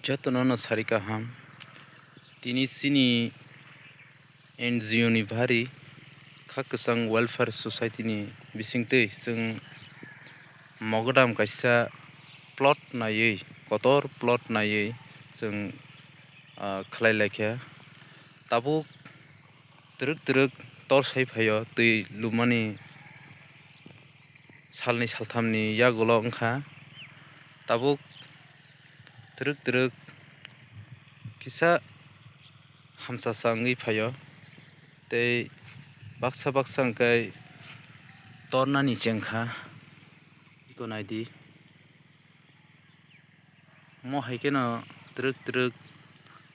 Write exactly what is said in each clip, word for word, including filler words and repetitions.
Jotono no sari kaham. Tini chini N G O ni bari kha kwchang Welfare Society ni bisingtwi chwng mogodam kaisa plot naiwi, kotor plot naiwi chwng, ah, khlai laikha. Tabuk twrwk twrwk tor sai phaio twi lumani salni salthamni yagulo wngkha. Tabuk twrwk twrwk kisa hamsasa wngwi phaio, tei baksa baksa hwnkhe tornani chengkha. Iko naidi. Mo hai kheno twrwk twrwk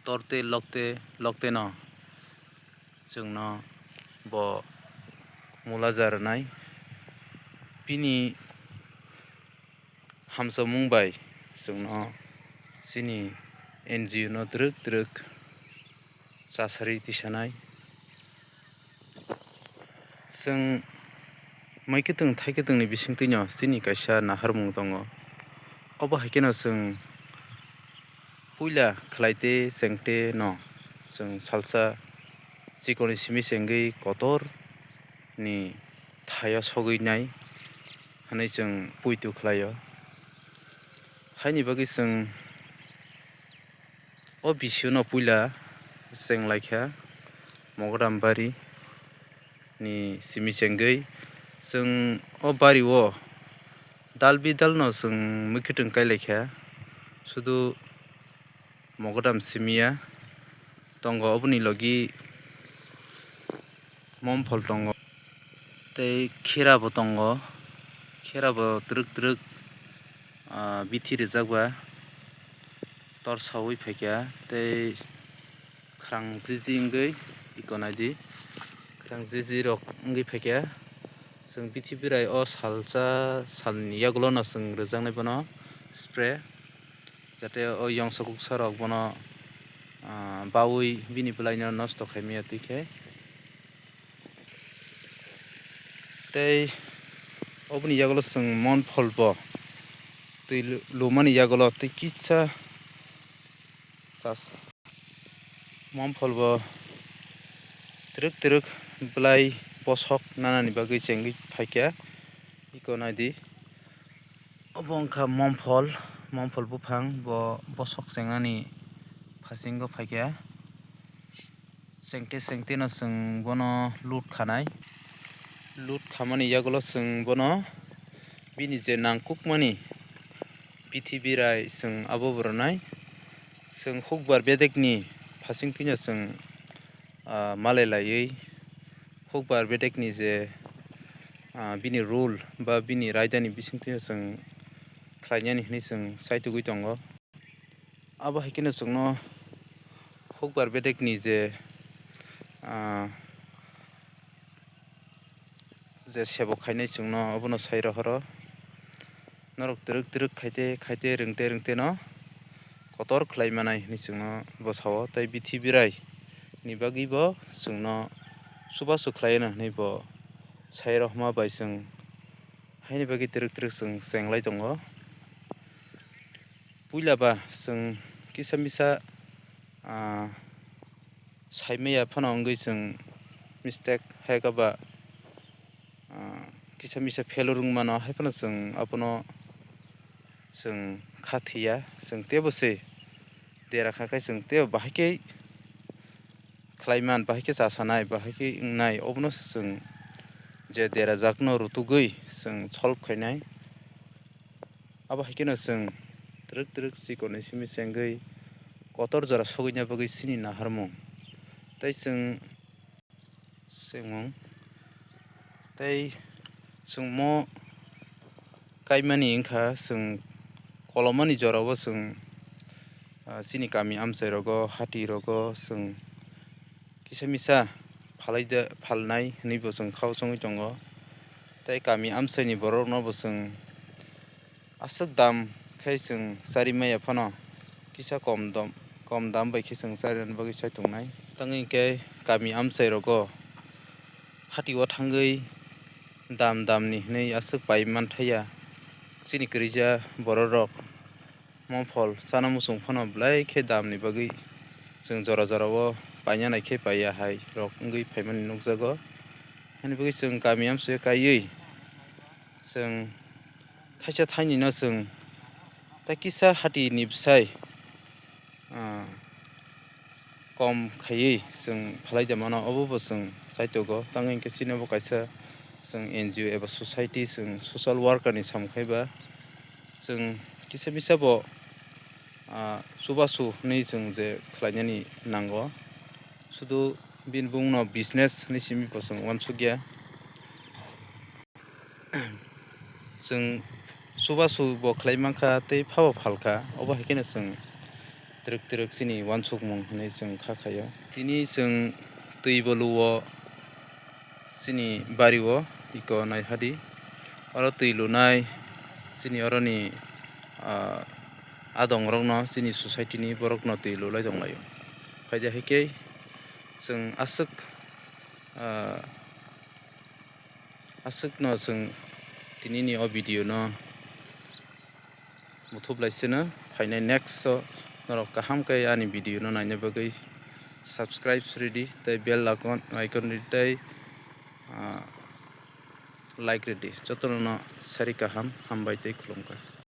torte lokte lokte no chwngno bo mulaja rwnai. Bini hamsokmung bai chwngno chini N G O no twrwk twrwk chasari tisanai. Chwng mai kwtwng thai kwtwngni bisingtwino chini kaisa naharmung tongo. Obo hai kheno chwng puila khlaite chengte no chwng salsa chikoni simi chengwi kotor ni thaio sogwi nai hwnwi chwng puitu khlaio. Haini bagwi chwng o bisio no puila cheng laikha mogodam bari ni simi chengwi chwng o bari o dal bidal no chwng mwkhwtwng kai laikha, sudu mogodam simiya tongo, oboni logi momphol tongo tei khera bo tongo, khera bo twrwk twrwk, ah, bithi rijak ba tor saui phaikha tei khwrang jiji wngwi iko naidi, khwrang jiji rok wngwi phaikha. Chwng bithi birai o salsa salni yagulo no chwng rwjaknai bono spray, jate o yongsa kuksa rok bono, ah, baui bini bwlai no nosto khaimaya twi khe. Tei oboni yagulo chwng monphol bo twi lu-, lumani yagulo twi kisa chas-, monphol bo twrwk twrwk bwlai bosok nanani bagwi chengwi phaikha. Iko naidi, obo wngkha momphol, momphol buphang, bo bosok chengnani phasingo phaikha. Chengte chengte no chwng bono lut khanai. Lut khamani yagulo chwng bono bini je nangkukmani bithi birai chwng abo bo rwnai. Chwng hukbar bedekni phasingtwino chwng, ah, malai laiwi hukbar bedekni je, ah, bini rule ba bini raidani bisingtwino chwng khlainani hwnwi chwng chaitugwi tongo. Abo hai kheno chwngno hukbar bedekni je, ah, je sebo khainai chwngno obono sai rohoro. Norok twrwk twrwk khaite khaite rwngte rwngte no kotor khlai manai hwnwi chwngno bo sao, tei bithi birai ni bagwi bo chwngno chubachu khlai anw hwnwi bo sai rohma bai chwng haini bagwi twrwk twrwk chwng chenglai tongo. Puila ba chwng kisa misa, ah, saimaya phano wngwi chwng mistake hai kha ba, ah, kisa misa failure wng mano, hai phano chwng abono chwng kha thwiya, chwng teibo se dera kha khe chwng teibo bahai khe khlai man, bahai khe cha sanai, bahai khe wngnai, obono se chwng je derajakno rutugwi chwng solve khainai. Abo hai kheno chwng twrwk twrwk chikoni simi chengwi kotor jora sogwina bagwi chini naharmung. Tei chwng chwngmung tei chwngmo kaimani wngkha chwng kolomani jorao chwng, ah, chini kami amchai rogo, hati rogo chwng kisa misa phalai de, phalnai hwnwi bo chwng khao chongwi tongo. Tei kami amchaini borokno bo chwng aswk dam khe chwng chari maya phano kisa kom dam, kom dam bai khe chwng charirokni bagwi sai tongnai. Tangwi hwnkhe kami amchai rogo hati o thangwi dam dam ni hwnwi aswk pai manthaya chini kwrwija borok rok. Mongphol chana muchung phano belai khe damni bagwi chwng jora jorao paina nai khe paiya hai rok wngwi phaimani nukjago. Haini bagwi chwng kami amchoi kaiwi chwng thaisa thainwino chwng tai kisa hati ni bwsai, ah, kom khaiwi chwng phalai de mano, obo bo chwng chaitogo. Tamo hinkhe chini bo kaisa chwng N G O eba society, chwng social worker ni samung khai ba chwng kisa misa bo, ah, chubachu hinwi chwng je khlainani nango, sudu bini bumungno business hinwi simi bo chwng uansukya. Chwng chubachu bo khlai mankha tei phabo phalkha, obo hai kheno chwng twrwk twrwk chini uansukmung hinwi chwng kha khaio. Tini chwng twi bo luo chini bario, iko naihadi, oro twi lunai chini oroni, ah, adongrokno, chini society ni borokno twi lulai tonglaio. Phaidi hai khe chwng aswk, ah, aswkno chwng tinini o video no muthub lai sino. Phainai next o norok kaham khe ani video no naina bagwi subscribe ridi tei bell icon, icon ridi tei, ah, like ridi. Jotono no sari kaham, hambai tei khulumkha.